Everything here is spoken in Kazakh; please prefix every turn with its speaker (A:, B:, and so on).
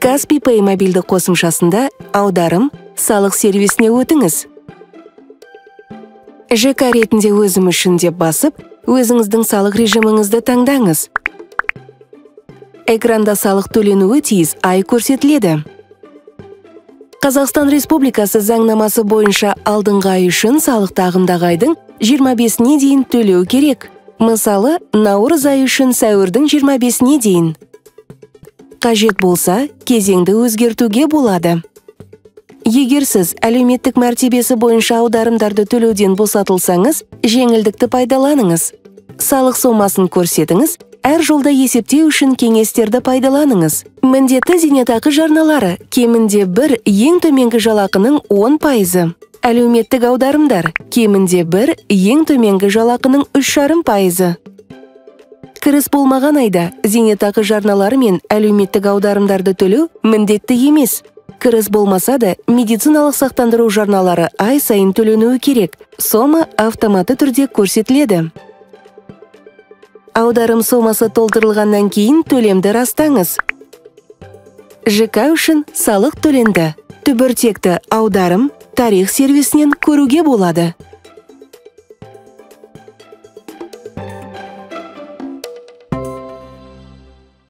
A: Kaspi Pay мобильді қосымшасында аударым, салық сервисіне өтіңіз. ЖК ретінде өзім үшін деп басып, өзіңіздің салық режиміңізді таңдаңыз. Экранда салық төленуі тиіс ай көрсетіледі. Қазақстан Республикасы заңнамасы бойынша алдыңғы ай үшін салықты ағымдағы айдың 25-не дейін төлеу керек. Мысалы, наурыз айы үшін сәуірдің 25-не дейін. Қажет болса, кезеңді өзгертуге болады. Егер сіз әлеуметтік мәртебесі бойынша аударымдарды төлеуден босатылсаңыз, жеңілдікті пайдаланыңыз. Салық сомасын көрсетіңіз, әр жолда есептеу үшін кеңестерді пайдаланыңыз. Міндетті зейнетақы жарналары кемінде бір ең төменгі жалақының 10%. Әлеуметтік аударымдар кемінде бір ең төменгі жалақының 3,5%. Кіріс болмаған айда зейнетақы жарналары мен әлеуметтік аударымдарды төлеу міндетті емес. Кіріс болмаса да медициналық сақтандыру жарналары ай сайын төленуі керек. Сома автоматты түрде көрсетіледі. Аударым сомасы толтырылғаннан кейін төлемді растаңыз. ЖК үшін салық төленді. Түбіртекті аударым тарих сервисінен көруге болады.